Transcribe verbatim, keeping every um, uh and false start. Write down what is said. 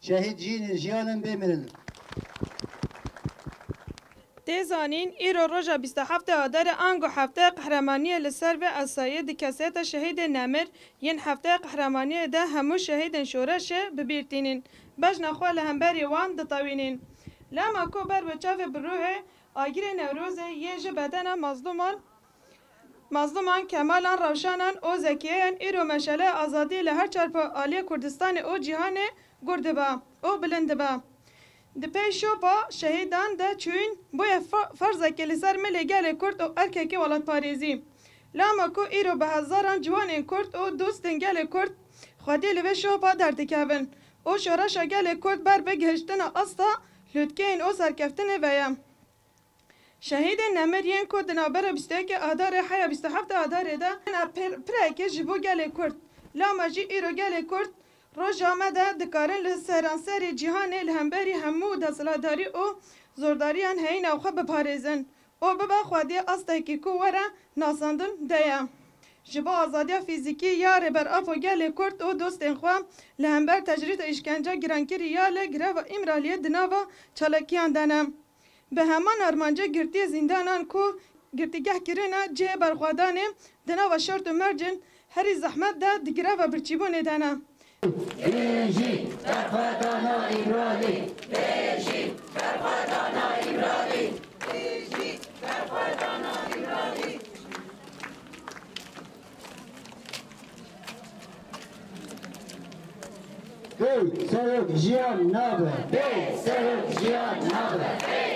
Şehîd jînên jiyanin bê mirin. Tê zanîn, îro roja bîst û heftê Adarê ango Hefteya Qehremaniyê li ser vê esayê di keseta şehîdên nemir yên Hefteya Qehremaniyê de hemû şehîdên şoreşê bi bîr tînîn, bejna xwe li hemberî wan ditewînîn. Lema ku ber bi çavê bi ruhê agirê Newrozê yê ji bedena mazlûman, mazlûman, kemalan, rewşanan û zekiyeyan îro meşaleya azadiyê li her çar aliyê Kurdistanê û cîhanê gur dibe û bilind dibe. Di pey şopa şehîdan de çûyîn bûye fe-, ferzekê li ser milê gelê Kurd û erkekê welatparêzî. Lama ku îro bi hezaran ciwanên Kurd û dostên gelê Kurd xwedî li vê şopa derdikevin û şoreşa gelê Kurd ber bi gihiştina asta lûtkeyên û serkeftinê ve ye. Şehîdên nemir yên ku di navbera bîst û yekê Adarê heya bîst û heftê Adarê de hene pir-, pirekê ji bo gelê Kurd, lama jî îro gelê Kurd roja me de dikarin li seranserê cîhanê li hemberî hemû desthilatdarî û zordariyan heyîna xwe biparêzin û bibe xwediyê astekî ku were nasandin de ye. Ji bo azadiya fîzîkî ya Rêber Apo gelê Kurd û dostên xwe li hember tecrîd û îşkence girankirî ya li gireva Îmraliyê di nava çalakiyan de ne. Bi heman armancê girtiyê zîndanan ku girtîgeh kirine cihê berxwedanê di nava şert û mercên herî zehmet de di gireva birçîbûnê de ne. Bijî berxwedana Îmralî! Bijî berxwedana Îmralî! Bijî berxwedana Îmralî! Bi serok jiyan nabe. Bi serok jiyan nabe.